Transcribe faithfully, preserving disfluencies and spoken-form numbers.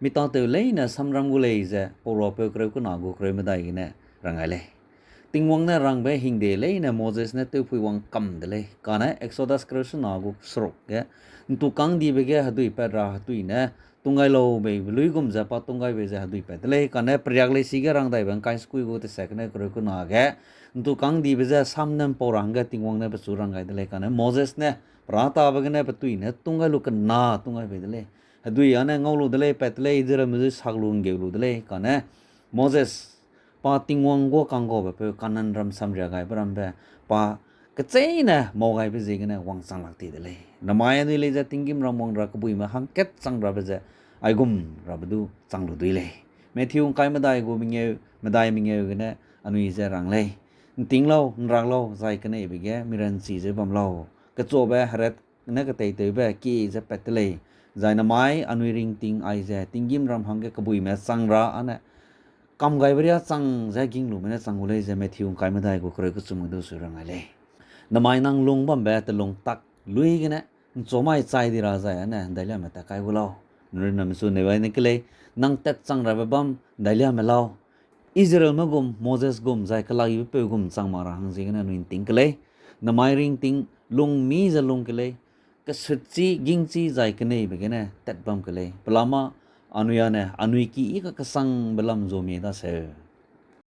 mi tâtew leine samram gu lei ze, pauruapeu kereu kena gu kereu medai gene rang gai lei. Tingwang ne rangbe hingde leine Moses ne tewphui wang kam de lei, kane Exodus kereu sena gu seruk ge, ntu kângdibe ge hedui pat ra hetui ne, tunggai lau beibe luigum ze pa tunggai bei ze hedui pat de lei, kane periak lei sige rang daibe ngkai sekui gu teset gene kereu kena ge, ntu kângdibe ze sam ne mpau ra hangge Tingwang ne pechu rang gai de lei, kane Moses ne perâtabe gene petui ne tunggai lu kena tunggai bei de lei. Hedui â ne ngau lu de lei, pat de lei, Israelme zui sak lu nggeu lu de lei, kane Moses pa Tingwang guâ kanggaube peu Kanaan ram samria gaibe rambe pa kecheîne mau gaibe ziegene wangchang lak ti de lei. Namai anui lei ze tinggîm ram wang ra kebuime hangkat chang rabe ze aigum rabe du chang lu dui lei. Matthew ngkai medai gu mengeu, medai mengeu gene anui ze rang lei. Nting lau, nrak lau, zai keneibe ge miranchi ze bam lau. Kechuabe heret ne keteitewbe kie ze pat de lei. Zai namai anui ringting aize tinggîm ram hangge kebuime chang ra â ne kam gaibe riâ chang ze ging lume ne chang gu lei ze Matthew ngkai medai gu kereu kechum ge du sui rang gai lei. Namai nang lung bambe telung tak lui gene, nchumai chai di ra zai â ne ndailiame tat kai gu lau. Nrunname chu neu ai ne ke lei, nang tat chang rabe bam ndailiame lau. Israelme gum, Moses gum, zai kelakyibepeu gum chang mak ra hang ziegene anui nting ke lei. Namai ringting lung mî ze lung ke lei. Kesutchi, gingchi zai keneibe gene tat bam ke lei. Pelama anui â ne anui ki i kakesangbe lam zu mie daseu.